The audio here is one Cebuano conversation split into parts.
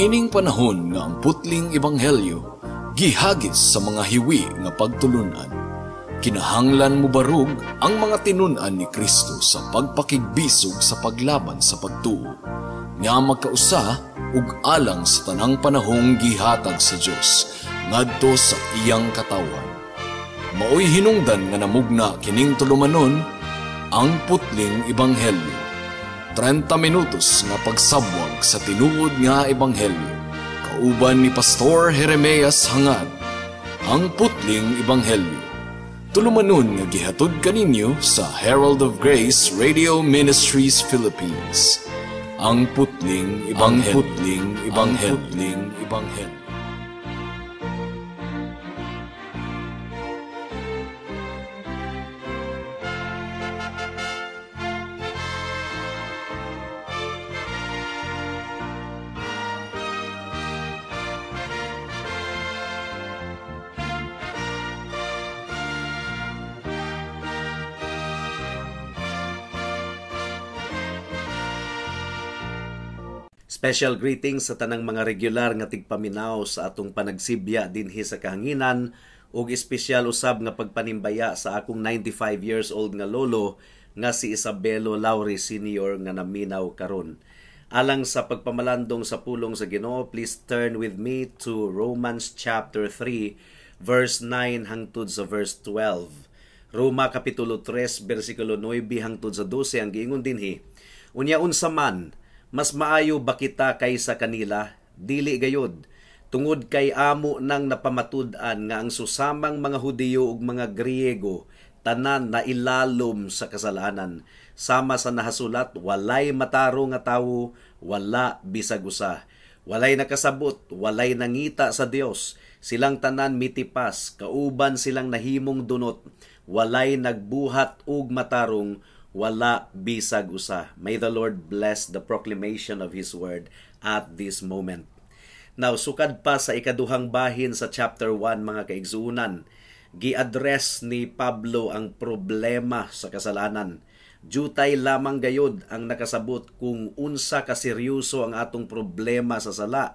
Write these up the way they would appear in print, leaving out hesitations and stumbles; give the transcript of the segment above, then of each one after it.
Niining panahon nga ang putling ebanghelyo gihagis sa mga hiwi nga pagtulunan, kinahanglan mobarog ang mga tinun-an ni Kristo sa pagpakigbisog sa paglaban sa pagtuo, nga magkausa ug alang sa tanang panahong gihatag sa Dios ngadto sa iyang katawhan. Maoy hinungdan nga namugna kining tulumanon, Ang Putling Ebanghelyo. 30 minutos nga pagsabwag sa tinuod nga ebanghelyo. Kauban ni Pastor Jeremias Hangad, Ang Putling Ebanghelyo. Tulumanon nga gihatod kaninyo sa Herald of Grace Radio Ministries Philippines. Ang Putling Ebanghelyo. Ang Putling Ebanghelyo. Putling Ebanghelyo. Special greetings sa tanang mga regular nga tigpaminaw sa atong panagsibya dinhi sa kahanginan ug espesyal usab nga pagpanimbaya sa akong 95 years old nga lolo nga si Isabelo Lauri Sr. nga naminaw karon. Alang sa pagpamalandong sa pulong sa Ginoo, please turn with me to Romans chapter 3 verse 9 hangtod sa verse 12. Roma kapitulo 3 bersikulo 9 hangtod sa 12 ang giingon dinhi. Unya unsa man, mas maayo ba kita kaysa kanila? Dili gayod. Tungod kay amo nang napamatud-an nga ang susamang mga Hudiyo ug mga Griego tanan na ilalom sa kasalanan. Sama sa nahasulat, walay matarong nga tawo, wala bisag usa. Walay nakasabot, walay nangita sa Dios. Silang tanan mitipas, kauban silang nahimong dunot. Walay nagbuhat og matarong, wala bisag usa. May the Lord bless the proclamation of His word at this moment. Now, sukad pa sa ikaduhang bahin sa chapter 1, mga kaigsuunan, gi-address ni Pablo ang problema sa kasalanan. Jutay lamang gayod ang nakasabot kung unsa ka seryoso ang atong problema sa sala.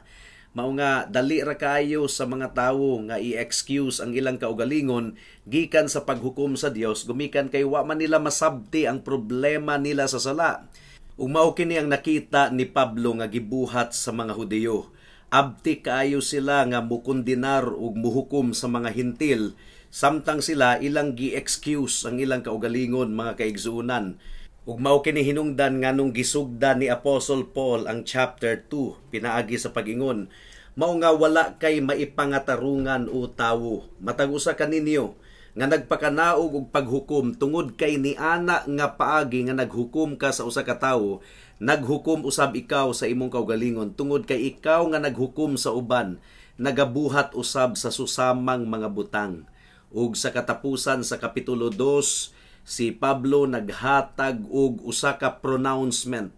Mao nga dali ra kaayo sa mga tawo nga i-excuse ang ilang kaugalingon gikan sa paghukom sa Dios, gumikan kay wa man nila masabti ang problema nila sa sala. Ug mao kini ang nakita ni Pablo nga gibuhat sa mga Hudiyo. Abti kaayo sila nga mukondenar ug muhukom sa mga Hintil, samtang sila ilang gi-excuse ang ilang kaugalingon, mga kaigsuonan. Ug mao kini hinungdan nganong gisugdan ni Apostle Paul ang chapter 2 pinaagi sa pag-ingon, mao nga wala kay maipangatarungan o tawo, matag usa kaninyo nga nagpakanaog og paghukom tungod kay niana nga paagi nga naghukom ka sa usa ka tawo, naghukom usab ikaw sa imong kaugalingon tungod kay ikaw nga naghukom sa uban nagabuhat usab sa susamang mga butang. Ug sa katapusan sa kapitulo 2, si Pablo naghatag og usa ka pronouncement.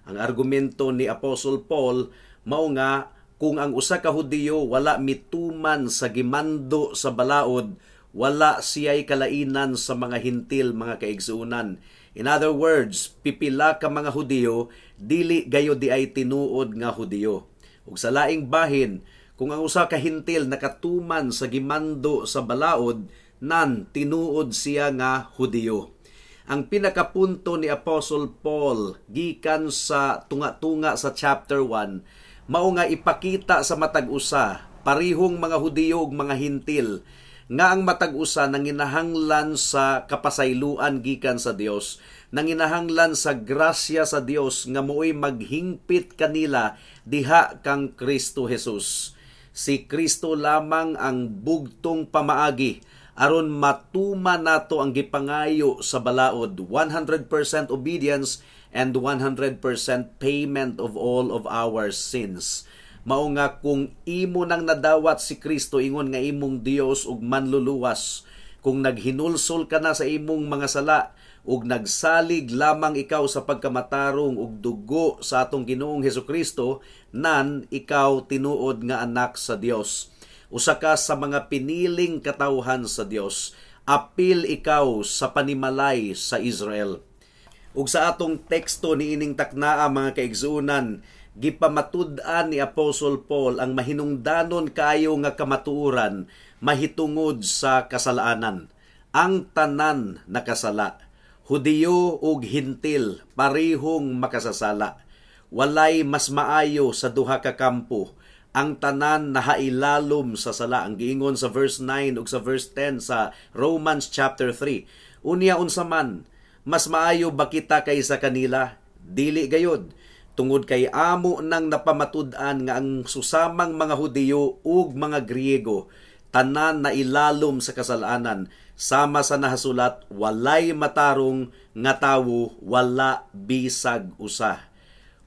Ang argumento ni Apostle Paul mao nga kung ang usa ka Hudiyo wala mituman sa gimando sa balaod, wala siya'y kalainan sa mga Hintil, mga kaigsuonan. In other words, pipila ka mga Hudiyo dili gayod di ay tinuod nga Hudiyo. Ug sa laing bahin, kung ang usa ka Hintil nakatuman sa gimando sa balaod, nan tinuod siya nga Hudiyo. Ang pinakapunto ni Apostle Paul gikan sa tunga-tunga sa chapter 1, mao nga ipakita sa matag usa parihong mga Hudiyo ug mga Hintil nga ang matag usa nanginahanglan sa kapasayloan gikan sa Dios, nanginahanglan sa grasya sa Dios nga mo'y maghingpit kanila diha kang Kristo Jesus. Si Kristo lamang ang bugtong pamaagi aron matuma nato ang gipangayo sa balaod, 100% obedience and 100% payment of all of our sins. Mao nga kung imo nang nadawat si Kristo ingon nga imong Dios ug manluluwas, kung naghinulsol ka na sa imong mga sala ug nagsalig lamang ikaw sa pagkamatarong ug dugo sa atong Ginoong Hesukristo, nan ikaw tinuod nga anak sa Dios. Usa ka sa mga piniling katawhan sa Dios. Apil ikaw sa panimalay sa Israel. Ug sa atong teksto niining taknaa, mga kaigsuonan, Gipamatud-an ni Apostle Paul ang mahinungdanon kaayo nga kamatuoran mahitungod sa kasalanan. Ang tanan nakasala. Hudiyo ug Hintil parehong makasasala. Walay mas maayo sa duha ka kampo. Ang tanan nahailalom sa sala. Ang giingon sa verse 9 ug sa verse 10 sa Romans chapter 3. Unya unsa man, mas maayo ba kita kaysa kanila? Dili gayod. Tungod kay amo nang napamatud-an nga ang susamang mga Hudiyo ug mga Griego tanan na ilalom sa kasalanan, sama sa nahasulat, "Walay matarong nga tawo, wala bisag usa."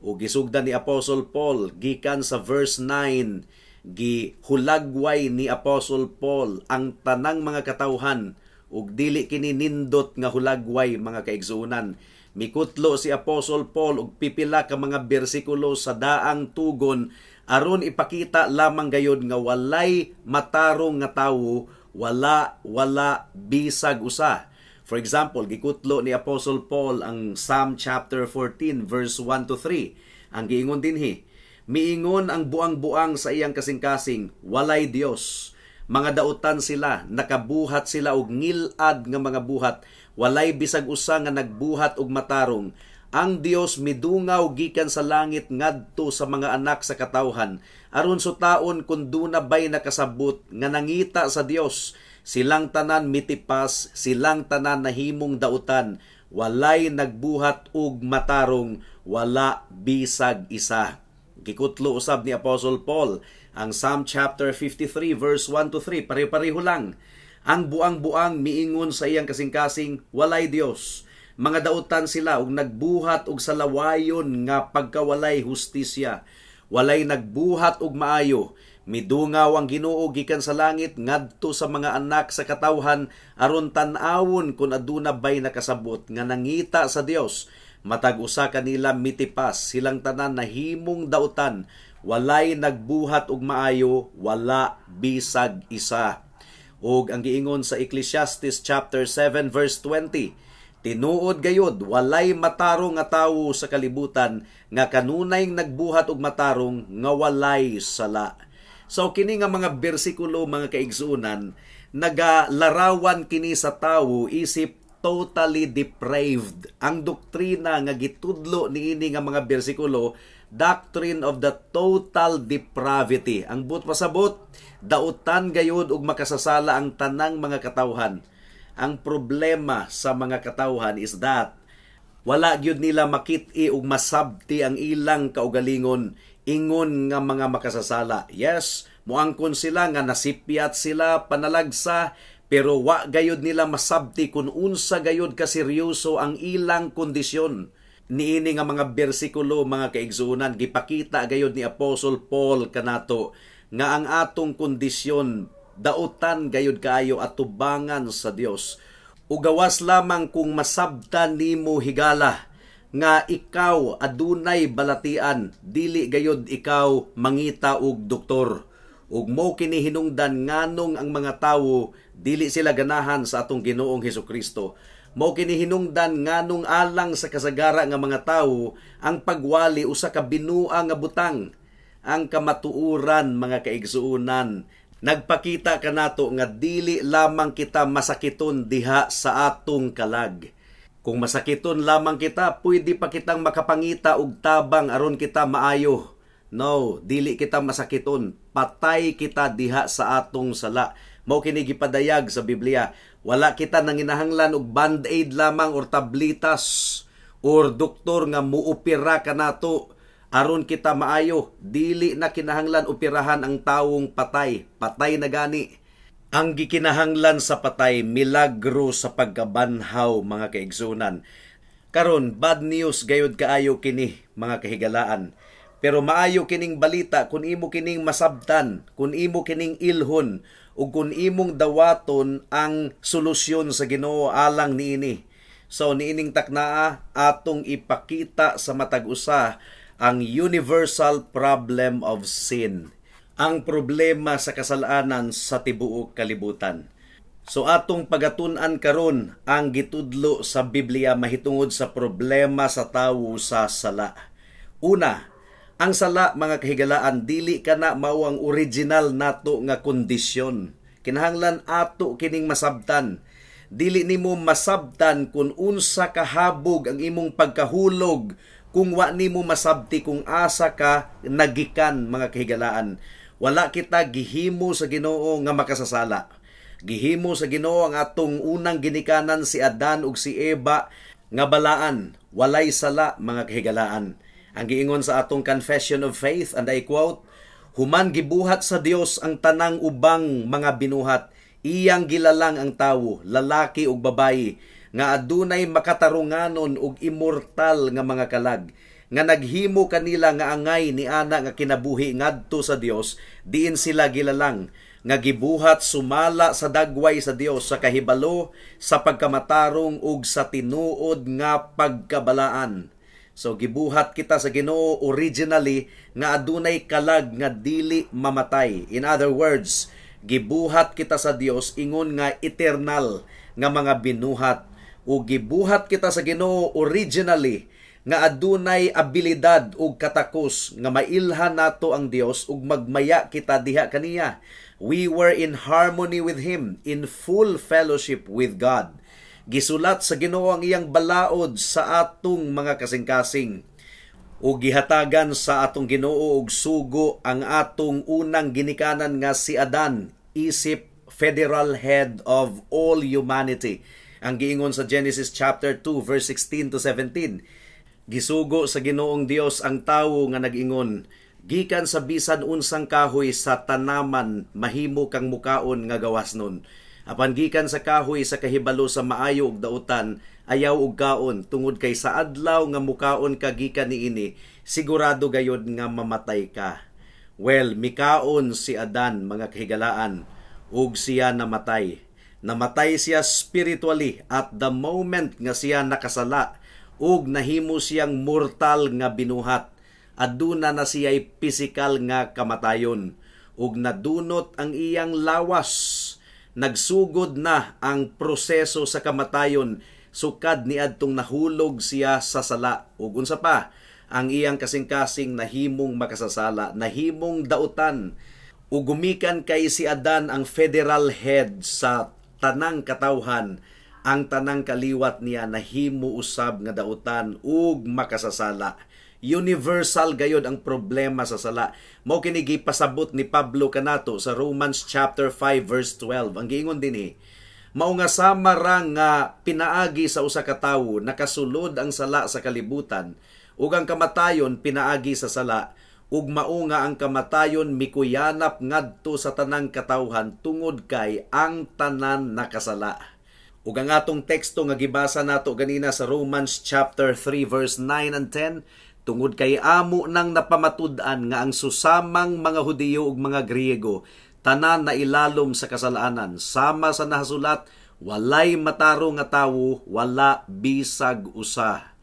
Ug gisugdan ni Apostle Paul gikan sa verse 9, gihulagway ni Apostle Paul ang tanang mga katawhan, ug dili kini nindot nga hulagway, mga kaigsuonan. Mikutlo si Apostle Paul og pipila ka mga bersikulo sa daang tugon aron ipakita lamang gayod nga walay matarong nga tawo, wala, wala bisag usa. For example, gikutlo ni Apostle Paul ang Psalm chapter 14 verse 1 to 3. Ang giingon dinhi, "Miingon ang buang-buang sa iyang kasing-kasing, 'Walay Dios.' Mga dautan sila, nakabuhat sila og ngilad nga mga buhat. Walay bisag usa nga nagbuhat og matarong. Ang Dios midungaw gikan sa langit ngadto sa mga anak sa katawhan aron sutaon kung duna bay nakasabot nga nangita sa Dios. Silang tanan mitipas, silang tanan nahimong dautan. Walay nagbuhat og matarong, wala bisag isa." Gikutlo usab ni Apostle Paul ang Psalm chapter 53 verse 1 to 3. Pare-pareho lang. "Ang buang-buang miingon sa iyang kasing-kasing, 'Walay Dios.' Mga dautan sila ug nagbuhat og salawayon nga pagkawalay hustisya. Walay nagbuhat og maayo. Midungaw ang Ginoo gikan sa langit ngadto sa mga anak sa katawhan aron tan-awon kung aduna bay nakasabot nga nangita sa Dios. Matag usa kanila mitipas, silang tanan nahimong dautan. Walay nagbuhat og maayo, wala bisag isa." Ug ang giingon sa Ecclesiastes chapter 7 verse 20, "Tinuod gayod, walay matarong nga tawo sa kalibutan nga kanunay nagbuhat og matarong nga walay sala." So kini nga mga bersikulo, mga kaigsuonan, nagalarawan kini sa tawo isip totally depraved. Ang doktrina nga gitudlo niini nga mga bersikulo, doctrine of the total depravity. Ang buot pasabot, dautan gayud og makasasala ang tanang mga katawhan. Ang problema sa mga katawhan is that wala gyud nila makit-i og masabti ang ilang kaugalingon ingon nga mga makasasala. Yes, muangkon sila nga nasipyat sila panalagsa, pero wa gayud nila masabti kung unsa gayud ka seryoso ang ilang kondisyon. Niini nga mga bersikulo, mga kaigsuonan, gipakita gayud ni Apostle Paul kanato nga ang atong kondisyon dautan gayud kaayo atubangan sa Dios. Ug gawas lamang kung masabtan nimo higala nga ikaw adunay balatian, dili gayud ikaw mangita og doktor. Ug mo kini hinungdan nganong ang mga tawo dili sila ganahan sa atong Ginoong Hesukristo. Mao kini hinungdan nganong alang sa kasagara nga mga tawo ang pagwali usa ka binua nga butang. Ang kamatuoran, mga kaigsuonan, nagpakita kanato nga dili lamang kita masakiton diha sa atong kalag. Kung masakiton lamang kita, pwede pa kitang makapangita og tabang aron kita maayo. No, dili kita masakiton. Patay kita diha sa atong sala. Mao kini gipadayag sa Biblia. Wala kita nanginahanglan og band-aid lamang or tablitas or doktor nga muopera kanato aron kita maayo. Dili na kinahanglan operahan ang tawong patay. Patay na gani. Ang gikinahanglan sa patay, milagro sa pagkabanhaw, mga kaigsunan. Karon, bad news gayud kaayo kini, mga kahigalaan. Pero maayo kining balita kung imo kining masabtan, kung imo kining ilhon, ug kung imong dawaton ang solusyon sa Ginoo alang niini. So niining taknaa, atong ipakita sa matag usa ang universal problem of sin. Ang problema sa kasalanan sa tibuok kalibutan. So atong pagatun-an karon ang gitudlo sa Biblia mahitungod sa problema sa tawo sa sala. Una, Ang sala, mga kahigalaan, dili kana mao ang original nato nga kondisyon. Kinahanglan ato kining masabtan. Dili nimo masabtan kung unsa kahabog ang imong pagkahulog kung wa nimo masabti kung asa ka nagikan, mga kahigalaan. Wala kita gihimo sa Ginoo nga makasasala. Gihimo sa Ginoo ang atong unang ginikanan, si Adan ug si Eva, nga balaan, walay sala, mga kahigalaan. Ang giingon sa atong Confession of Faith, and I quote, "Human gibuhat sa Dios ang tanang ubang mga binuhat, iyang gilalang ang tawo, lalaki ug babayi, nga adunay makatarunganon ug immortal nga mga kalag, nga naghimo kanila nga angay ni ana nga kinabuhi ngadto sa Dios, diin sila gilalang nga gibuhat sumala sa dagway sa Dios sa kahibalo sa pagkamatarong ug sa tinuod nga pagkabalaan." So gibuhat kita sa Ginoo originally nga adunay kalag nga dili mamatay. In other words, gibuhat kita sa Dios ingon nga eternal nga mga binuhat, o gibuhat kita sa Ginoo originally nga adunay abilidad ug katakos nga mailhan nato ang Dios ug magmaya kita diha kaniya. We were in harmony with Him, in full fellowship with God. Gisulat sa Ginoo ang iyang balaod sa atong mga kasing-kasing. O gihatagan sa atong Ginoo og sugo ang atong unang ginikanan nga si Adan isip federal head of all humanity. Ang giingon sa Genesis chapter 2 verse 16 to 17. Gisugo sa Ginoong Dios ang tawo nga nag-ingon, "Gikan sa bisan unsang kahoy sa tanaman mahimo kang mukaon nga gawas nun. Apan gikan sa kahoy sa kahibalo sa maayo ug dautan, ayaw og kaon, tungod kay sa adlaw nga mukaon ka gikan niini, sigurado gayod nga mamatay ka." Well, mikaon si Adan, mga kahigalaan, ug siya namatay. Namatay siya spiritually at the moment nga siya nakasala ug nahimo siyang mortal nga binuhat. Aduna na siya'y physical nga kamatayon ug nadunot ang iyang lawas. Nagsugod na ang proseso sa kamatayon sukad niadtong nahulog siya sa sala. Ug unsa pa, ang iyang kasing-kasing nahimong makasasala, nahimong dautan. Ug gumikan kay si Adan ang federal head sa tanang katawhan, ang tanang kaliwat niya nahimo usab nga dautan ug makasasala. Universal gayod ang problema sa sala. Mao kini gipasabot ni Pablo kanato sa Romans chapter 5 verse 12. Ang giingon dinhi, "Mao nga sama ra nga pinaagi sa usa ka tawo nakasulod ang sala sa kalibutan, ug ang kamatayon pinaagi sa sala, ug mao nga ang kamatayon mikuyanap ngadto sa tanang katawhan tungod kay ang tanan nakasala." Ug ang atong teksto nga gibasa nato ganina sa Romans chapter 3 verse 9 and 10, "Tungod kay amo nang napamatud-an nga ang susamang mga Hudiyo ug mga Griego tanan na ilalom sa kasalanan, sama sa nahasulat, walay matarong nga tawo, wala bisag usa."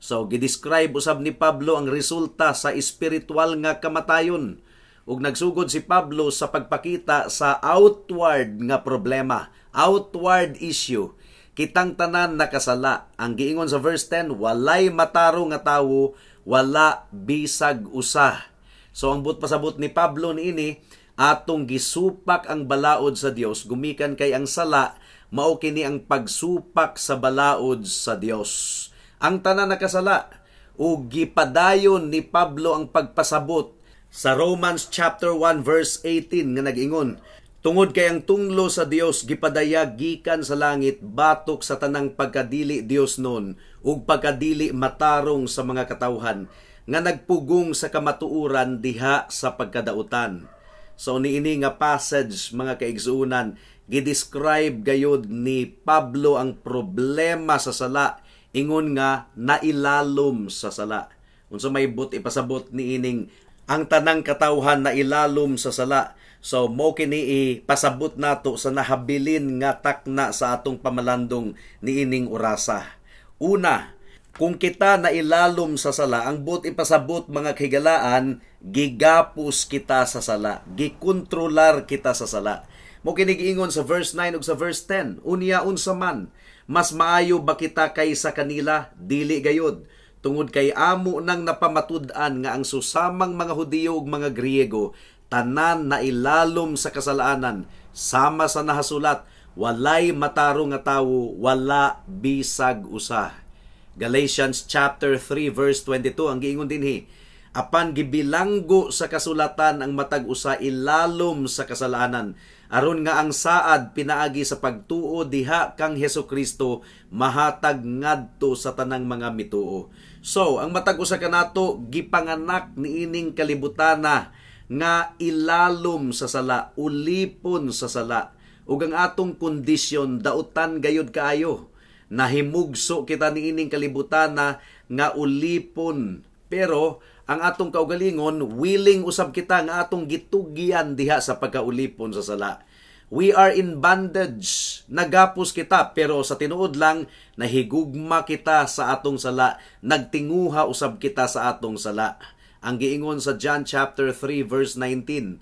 So gidescribe usab ni Pablo ang resulta sa espiritual nga kamatayon. Ug nagsugod si Pablo sa pagpakita sa outward nga problema, outward issue. Kitang tanan nakasala. Ang giingon sa verse 10, "Walay matarong nga tawo, wala bisag usa." So ang buot pasabot ni Pablo niini, atong gisupak ang balaod sa Dios gumikan kay ang sala mao kini ang pagsupak sa balaod sa Dios. Ang tanan nakasala. Ug gipadayon ni Pablo ang pagpasabot sa Romans chapter 1 verse 18 nga nag-ingon, "Tungod kay ang tunglo sa Dios gipadayag gikan sa langit batok sa tanang pagkadili Dios nun ug pagkadili matarong sa mga katawhan nga nagpugong sa kamatuoran diha sa pagkadautan." So niini nga passage, mga kaigsuonan, gidescribe gayod ni Pablo ang problema sa sala ingon nga nailalom sa sala. Unsa may but ipasabot niining ang tanang katawhan na ilalom sa sala? So mo kini ipasabot nato sa nahabilin nga takna sa atong pamalandong niining orasa. Una, kung kita nailalom sa sala, ang buot ipasabot, mga kahigalaan, gigapos kita sa sala, gikontrolar kita sa sala. Mo kini giingon sa verse 9 ug sa verse 10, "Unya unsa man, mas maayo ba kita kaysa kanila? Dili gayod. Tungod kay amo nang napamatud-an nga ang susamang mga Hudiyo ug mga Griego tanan na ilalom sa kasalanan, sama sa nahasulat, "Walay matarong nga tawo, wala bisag usa." Galatians chapter 3 verse 22 ang giingon dinhi, "Apan gibilanggo sa kasulatan ang matag usa ilalom sa kasalanan, aron nga ang saad pinaagi sa pagtuo diha kang Hesus Kristo mahatag ngadto sa tanang mga mituo." So, ang matag usa kanato gipanganak niining kalibutana nga ilalom sa sala, ulipon sa sala. Ug ang atong kondisyon dautan gayud kaayo. Nahimugso kita niining kalibutana nga ulipon. Pero ang atong kaugalingon, willing usab kita nga atong gitugyan diha sa pagkaulipon sa sala. We are in bondage. Nagapos kita, pero sa tinuod lang nahigugma kita sa atong sala, nagtinguha usab kita sa atong sala. Ang giingon sa John chapter 3 verse 19,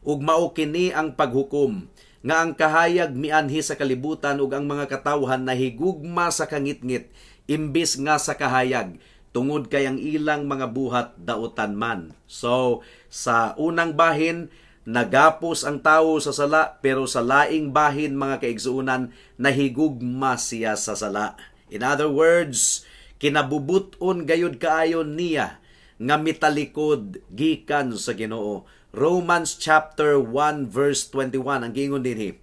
"Ug mao kini ang paghukom, nga ang kahayag mianhi sa kalibutan ug ang mga katawhan nahigugma sa kangitngit imbis nga sa kahayag, tungod kay ang ilang mga buhat dautan man." So, sa unang bahin, nagapos ang tawo sa sala, pero sa laing bahin, mga kaigsuonan, nahigugma siya sa sala. In other words, kinabubuton gayud kaayo niya nga mitalikod gikan sa Ginoo. Romans chapter 1 verse 21 ang giingon dinhi,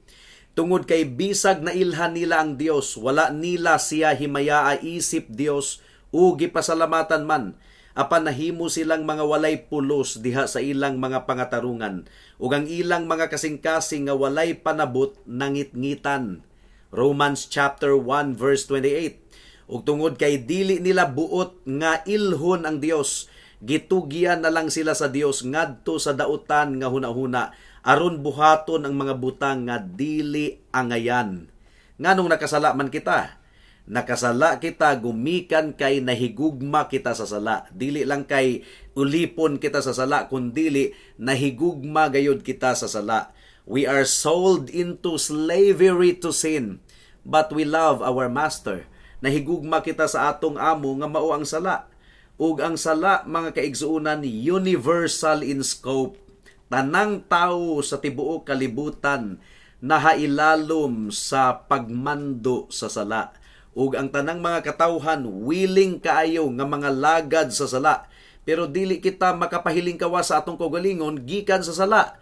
"Tungod kay bisag nailhan nila ang Dios, wala nila siya himayaa isip Dios o gipasalamatan man. Apan nahimo silang mga walay pulos diha sa ilang mga pangatarungan, ug ang ilang mga kasing-kasing nga walay panabot nangitngitan." Romans chapter 1 verse 28, "Ug tungod kay dili nila buot nga ilhon ang Dios, gitugyan na lang sila sa Dios ngadto sa dautan nga hunahuna aron buhaton ang mga butang nga dili angayan." Nganong nakasala man kita? Nakasala kita gumikan kay nahigugma kita sa sala. Dili lang kay ulipon kita sa sala, kundili nahigugma gayud kita sa sala. We are sold into slavery to sin, but we love our master. Nahigugma kita sa atong amo nga mao ang sala. Ug ang sala, mga kaigsuonan, universal in scope. Tanang tao sa tibuok kalibutan nahailalom sa pagmando sa sala. Ug ang tanang mga katawhan willing kaayo nga mga lagad sa sala. Pero dili kita makapahiling kawas sa atong kaugalingon gikan sa sala.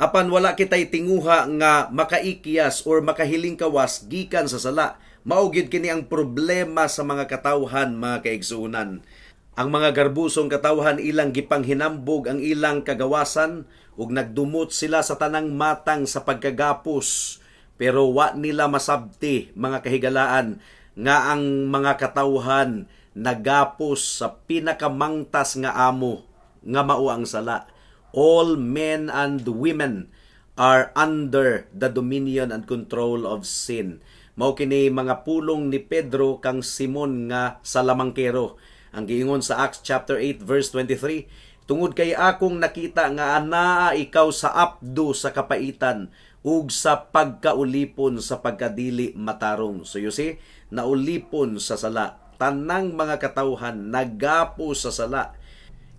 Apan wala kitay tinguha nga makaikyas or makahiling kawas gikan sa sala. Mao gyud kini ang problema sa mga katawhan, mga kaigsuonan. Ang mga garbusong katawhan, ilang gipanghinambog ang ilang kagawasan ug nagdumot sila sa tanang matang sa pagkagapos. Pero wa nila masabti, mga kahigalaan, nga ang mga katawhan nagapos sa pinakamangtas nga amo nga mao ang sala. All men and women are under the dominion and control of sin. Mao kini mga pulong ni Pedro kang Simon nga salamangkero. Ang giingon sa Acts chapter 8 verse 23, "Tungod kay akong nakita nga anaa ikaw sa apdo sa kapaitan ug sa pagkaulipon sa pagkadili matarong." So you see, naulipon sa sala. Tanang mga katawhan nagapo sa sala.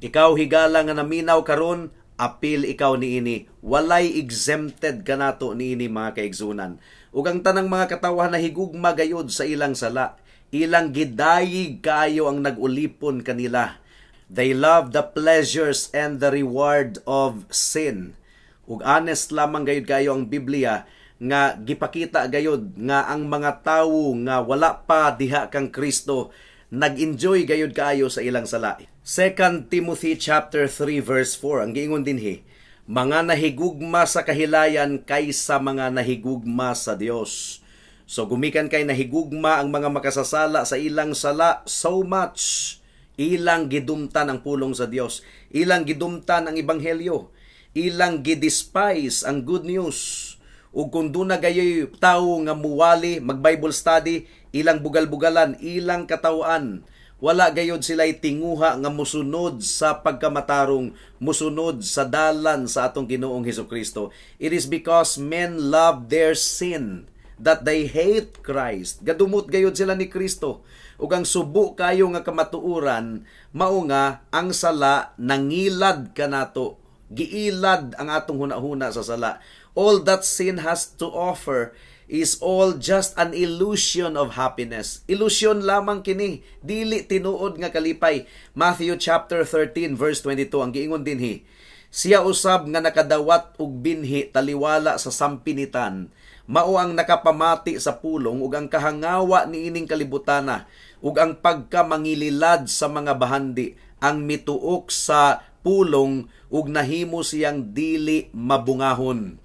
Ikaw, higala nga naminaw karon, apil ikaw niini. Walay exempted kanato niini, mga kaigsuonan. Ug ang tanang mga katawhan nahigugma gayud sa ilang sala. Ilang gidayig kaayo ang nag-ulipon kanila. They love the pleasures and the reward of sin. Ug honest lamang gayud kayo ang Biblia nga gipakita gayud nga ang mga tawo nga wala pa diha kang Kristo nag-enjoy gayud kaayo sa ilang sala. 2 Timothy chapter 3 verse 4 ang giingon dinhi, "Mga nahigugma sa kahilayan kaysa mga nahigugma sa Dios." So gumikan kay nahigugma ang mga makasasala sa ilang sala so much, ilang gidumtan ang pulong sa Dios, ilang gidumtan ang ebanghelyo, ilang gidespise ang good news. Ug kung duna gayoy tawo nga muwali mag Bible study, ilang bugal-bugalan, ilang katawaan. Wala gayod sila tinguha nga musunod sa pagkamatarong, musunod sa dalan sa atong Ginoong Hesus Kristo. It is because men love their sin. that they hate Christ. Gadumot gayud sila ni Kristo. Ug ang subo kayo nga kamatuoran mao nga ang sala nangilad kanato. Giilad ang atong hunahuna sa sala. All that sin has to offer is all just an illusion of happiness. Illusion lamang kini, dili tinuod nga kalipay. Matthew chapter 13 verse 22 ang giingon dinhi. Siya usab nga nakadawat og binhi taliwala sa sampinitan, mao ang nakapamati sa pulong ug ang kahangawa niining kalibutana ug ang pagkamangililad sa mga bahandi ang mituok sa pulong ug nahimo siyang dili mabungahon.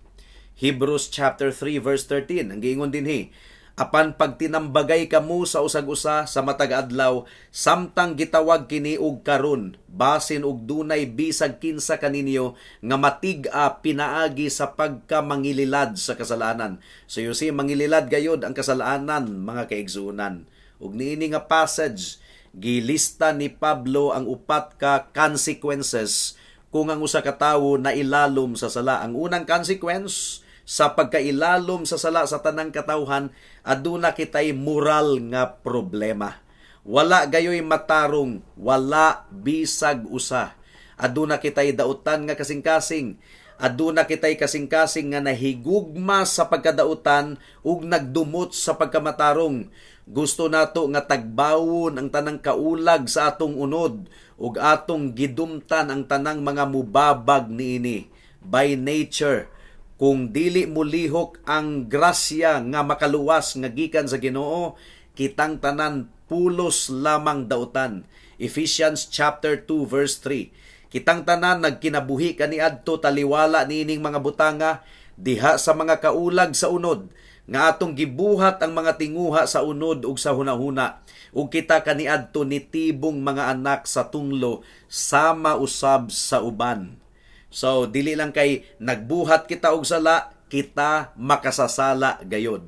Hebrews chapter 3 verse 13 ang giingon dinhi, apan pagtinambagay kamo sa usag-usa sa matag adlaw samtang gitawag kini og karon, basin og dunay bisag kinsa kaninyo nga matig-a pinaagi sa pagkamangililad sa kasalanan. So you see, mangililad gayod ang kasalanan, mga kaigsuonan. Ug niini nga passage, gilista ni Pablo ang upat ka consequences kung ang usa ka tawo nailalom sa sala. Ang unang consequence sa pagkailalom sa sala sa tanang katawhan, aduna kitay moral nga problema. Wala gayoy matarong, wala bisag usa. Aduna kitay dautan nga kasing-kasing. Aduna kitay kasing-kasing nga nahigugma sa pagkadautan ug nagdumot sa pagkamatarong. Gusto nato nga tagbawon ang tanang kaulag sa atong unod ug atong gidumtan ang tanang mga mubabag niini. By nature, kung dili mulihok ang grasya nga makaluwas nga gikan sa Ginoo, kitang tanan pulos lamang dautan. Ephesians chapter 2 verse 3. Kitang tanan nagkinabuhi kaniadto taliwala niining mga butanga diha sa mga kaulag sa unod nga atong gibuhat ang mga tinguha sa unod ug sa hunahuna, ug kita kaniadto nitibong mga anak sa tunglo sama usab sa uban. So dili lang kay nagbuhat kita og sala, kita makasasala gayod.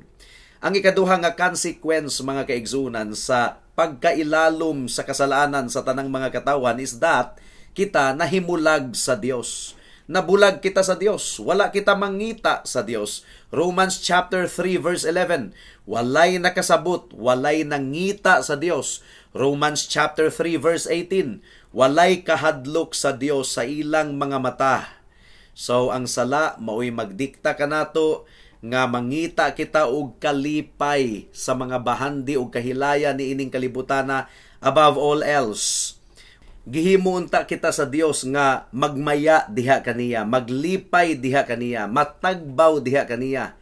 Ang ikaduha nga consequence, mga kaigsunan, sa pagkailalom sa kasalanan sa tanang mga katawan is that kita nahimulag sa Dios. Nabulag kita sa Dios. Wala kita mangita sa Dios. Romans chapter 3 verse 11. Walay nakasabot, walay nangita sa Dios. Romans chapter 3 verse 18. Walay kahadlok sa Dios sa ilang mga mata. So ang sala maoy magdikta kanato nga mangita kita og kalipay sa mga bahandi og kahilaya niining kalibutana above all else. Gihimo unta kita sa Dios nga magmaya diha kaniya, maglipay diha kaniya, matagbaw diha kaniya.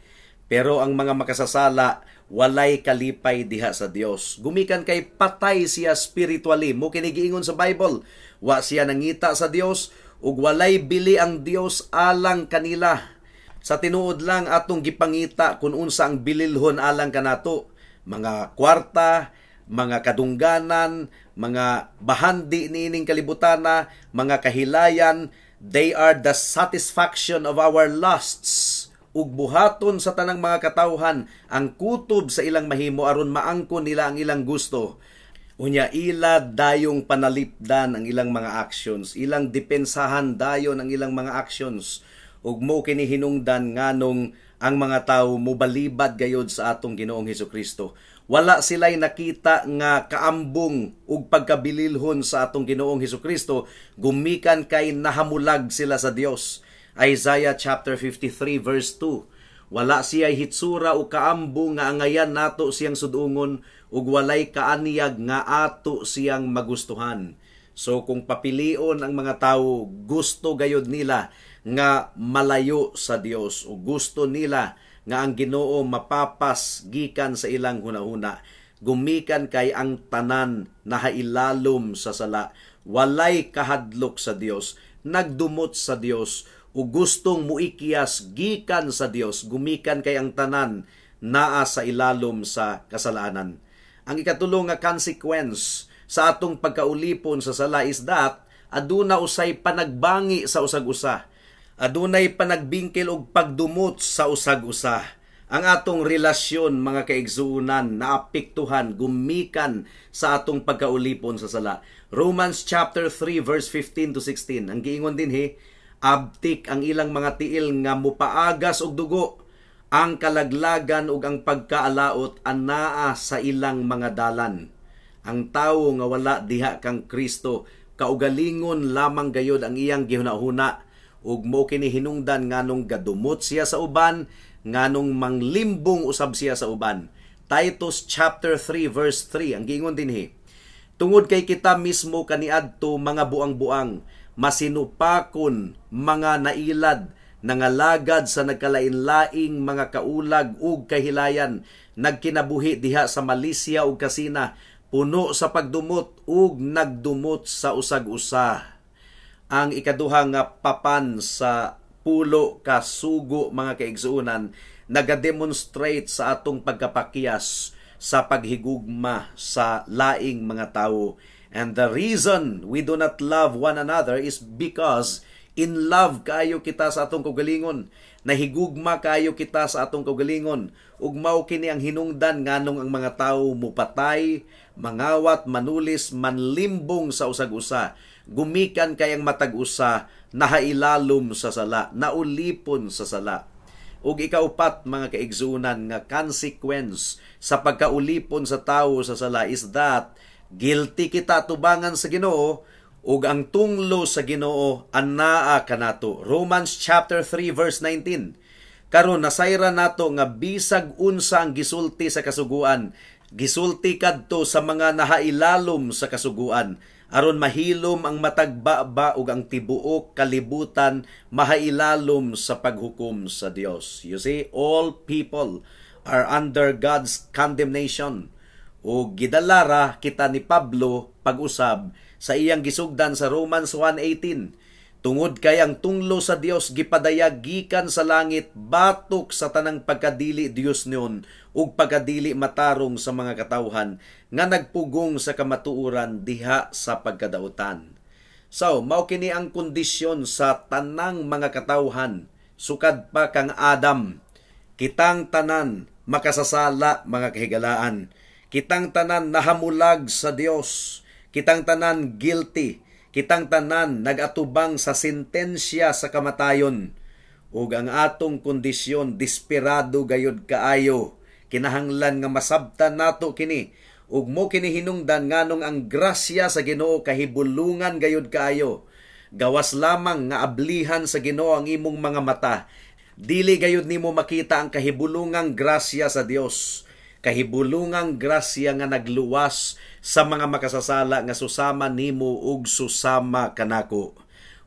Pero ang mga makasasala walay kalipay diha sa Dios. Gumikan kay patay siya spiritually. Mo kini giingon sa Bible, wa siya nangita sa Dios ug walay bili ang Dios alang kanila. Sa tinuod lang atong gipangita kung unsa ang bililhon alang kanato, mga kwarta, mga kadungganan, mga bahandi niining kalibutana, mga kahilayan, they are the satisfaction of our lusts. Ug buhaton sa tanang mga katawhan ang kutob sa ilang mahimo aron maangkon nila ang ilang gusto. Unya ila dayong panalipdan ang ilang mga actions, ilang depensahan dayon ang ilang mga actions. Ug mo kini hinungdan nganong ang mga tawo mobalibad gayod sa atong Ginoong Hesukristo. Wala sila'y nakita nga kaambong ug pagkabililhon sa atong Ginoong Hesukristo, gumikan kay nahamulag sila sa Dios. Isaiah chapter 53 verse 2. Wala siya'y hitsura o kaambong nga angayan nato siyang sudungon ug walay kaanyag nga ato siyang magustuhan. So kung papilion ang mga tawo, gusto gayod nila nga malayo sa Dios o gusto nila nga ang Ginoo mapapas gikan sa ilang hunahuna. Gumikan kay ang tanan nahailalom sa sala, walay kahadlok sa Dios, nagdumot sa Dios o gustong muikyas gikan sa Dios. Gumikan kay ang tanan naa sa ilalom sa kasalanan. Ang ikatulo nga consequence sa atong pagkaulipon sa sala is that aduna usay panagbangi sa usag-usa. Adunay panagbingkil og pagdumot sa usag-usa. Ang atong relasyon, mga kaigsuonan, naapektuhan gumikan sa atong pagkaulipon sa sala. Romans chapter 3 verse 15 to 16. Ang giingon dinhi, abtik ang ilang mga tiil nga mupaagas og dugo. Ang kalaglagan ug ang pagkaalaot anaa sa ilang mga dalan. Ang tawo nga wala diha kang Kristo, kaugalingon lamang gayod ang iyang gihuna-huna, ug mo kini hinungdan nganong gadumot siya sa uban, nganong manglimbong usab siya sa uban. Titus chapter 3 verse 3 ang giingon dinhi: "Tungod kay kita mismo kaniadto mga buang-buang, masinupakon, mga nailad, nangalagad sa nagkalain-laing mga kaulag ug kahilayan, nagkinabuhi diha sa malisya ug kasina, puno sa pagdumot ug nagdumot sa usag-usa." Ang ikaduha nga papan sa 10 ka sugo, mga kaigsuonan, nagademonstrate sa atong pagkapakyas sa paghigugma sa laing mga tawo. And the reason we do not love one another is because in love kayo kita sa atong kaugalingon. Nahigugma kayo kita sa atong kaugalingon. Ug mao kini ang hinungdan nganong ang mga tawo mupatay, mangawat, manulis, manlimbong sa usag-usa. Gumikan kay ang matag usa nahailalom sa sala, naulipon sa sala. Ug ikaupat, mga kaigsuonan, nga consequence sa pagkaulipon sa tawo sa sala is that guilty kita tubangan sa Ginoo ug ang tunglo sa Ginoo anaa kanato. Romans chapter 3 verse 19. "Karon nasayran nato nga bisag unsa ang gisulti sa kasuguan, gisulti kadto sa mga nahailalom sa kasuguan, aron mahilom ang matag baba ug ang tibuok kalibutan mahailalom sa paghukom sa Dios." You see, all people are under God's condemnation. O gidalara kita ni Pablo pag-usab sa iyang gisugdan sa Romans 1:18. "Tungod kay ang tunglo sa Dios gipadayag gikan sa langit batok sa tanang pagkadili Diosnon ug pagkadili matarong sa mga katawhan nga nagpugong sa kamatuoran diha sa pagkadautan." So, mao kini ang kondisyon sa tanang mga katawhan sukad pa kang Adam. Kitang tanan makasasala, mga kahigalaan. Kitang tanan nahamulag sa Dios. Kitang tanan guilty. Kitang tanan nagatubang sa sentensya sa kamatayon. Ug ang atong kondisyon desperado gayud kaayo. Kinahanglan nga masabtan nato kini. Ug mo kini hinungdan nganong ang grasya sa Ginoo kahibulungan gayud kaayo. Gawas lamang nga ablihan sa Ginoo ang imong mga mata, dili gayud nimo makita ang kahibulungang grasya sa Dios, kahibulungang grasya nga nagluwas sa mga makasasala nga susama nimo ug susama kanako.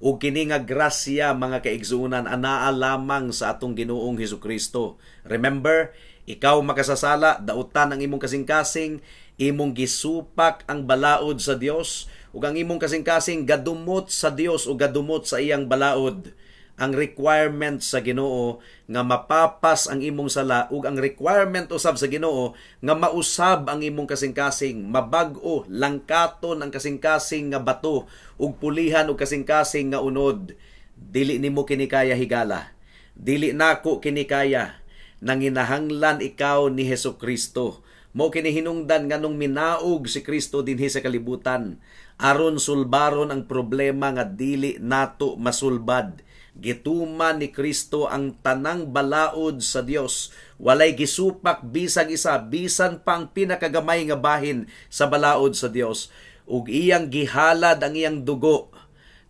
Ug kini nga grasya, mga kaigsuonan, anaa lamang sa atong Ginoong Hesukristo. Remember, ikaw makasasala, dautan ang imong kasing-kasing, imong gisupak ang balaod sa Dios, ug ang imong kasing-kasing gadumot sa Dios ug gadumot sa iyang balaod. Ang requirement sa Ginoo nga mapapas ang imong sala ug ang requirement usab sa Ginoo nga mausab ang imong kasing-kasing, mabag-o, langkaton ang kasing-kasing nga bato ug pulihan og kasing-kasing nga unod. Dili nimo kini kaya, higala. Dili nako kini kaya. Nanginahanglan ikaw ni Hesus Kristo. Mo kini hinungdan nganong minaog si Kristo dinhi sa kalibutan aron sulbaron ang problema nga dili nato masulbad. Gituman ni Kristo ang tanang balaod sa Dios. Walay gisupak bisag isa, bisan pa ang pinakagamay nga bahin sa balaod sa Dios. Ug iyang gihalad ang iyang dugo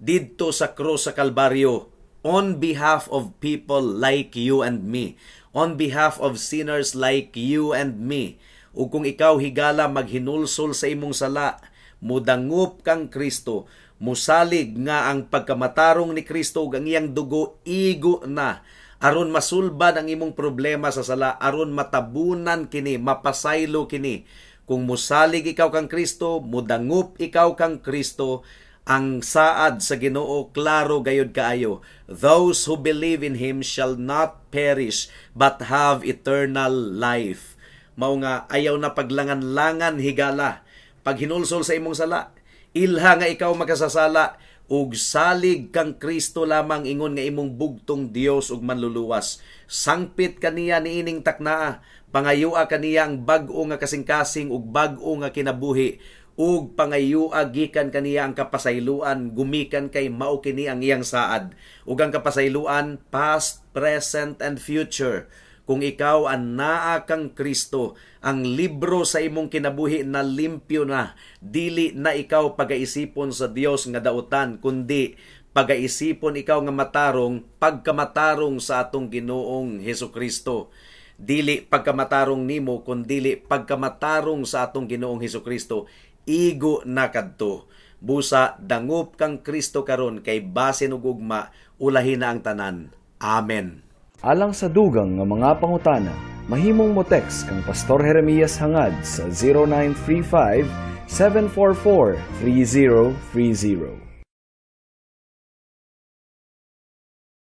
didto sa krus sa Kalbaryo on behalf of people like you and me, on behalf of sinners like you and me. Ug kung ikaw, higala, maghinulsol sa imong sala, mudangup kang Kristo, musalig nga ang pagkamatarong ni Kristo ug ang iyang dugo igo na aron masulbad ang imong problema sa sala, aron matabunan kini, mapasaylo kini. Kung musalig ikaw kang Kristo, mudangup ikaw kang Kristo, ang saad sa Ginoo klaro gayud kaayo: "Those who believe in him shall not perish but have eternal life." Mao nga ayaw na paglangan-langan, higala, paghinulsol sa imong sala. Ilha nga ikaw makasasala ug salig kang Kristo lamang ingon nga imong bugtong Dios ug manluluwas. Sangpit kaniya niining taknaa, pangayua kaniya ang bag-o nga kasing-kasing ug bag-o nga kinabuhi ug pangayua gikan kaniya ang kapasayloan, gumikan kay mao kini ang iyang saad. Ug ang kapasayloan, past, present and future. Kung ikaw ang naa kang Kristo, ang libro sa imong kinabuhi na limpyo na. Dili na ikaw pagaisipon sa Dios nga dautan, kundi pagaisipon ikaw nga matarong pagkamatarong sa atong Ginoong Hesus Kristo. Dili pagkamatarong nimo, kundili pagkamatarong sa atong Ginoong Hesus Kristo. Igo na kadto. Busa dangop kang Kristo karon kay basin ug ugma ulahi na ang tanan. Amen. Alang sa dugang nga mga pangutana, mahimong mo text kang Pastor Jeremias Hangad sa 0935 744 3030.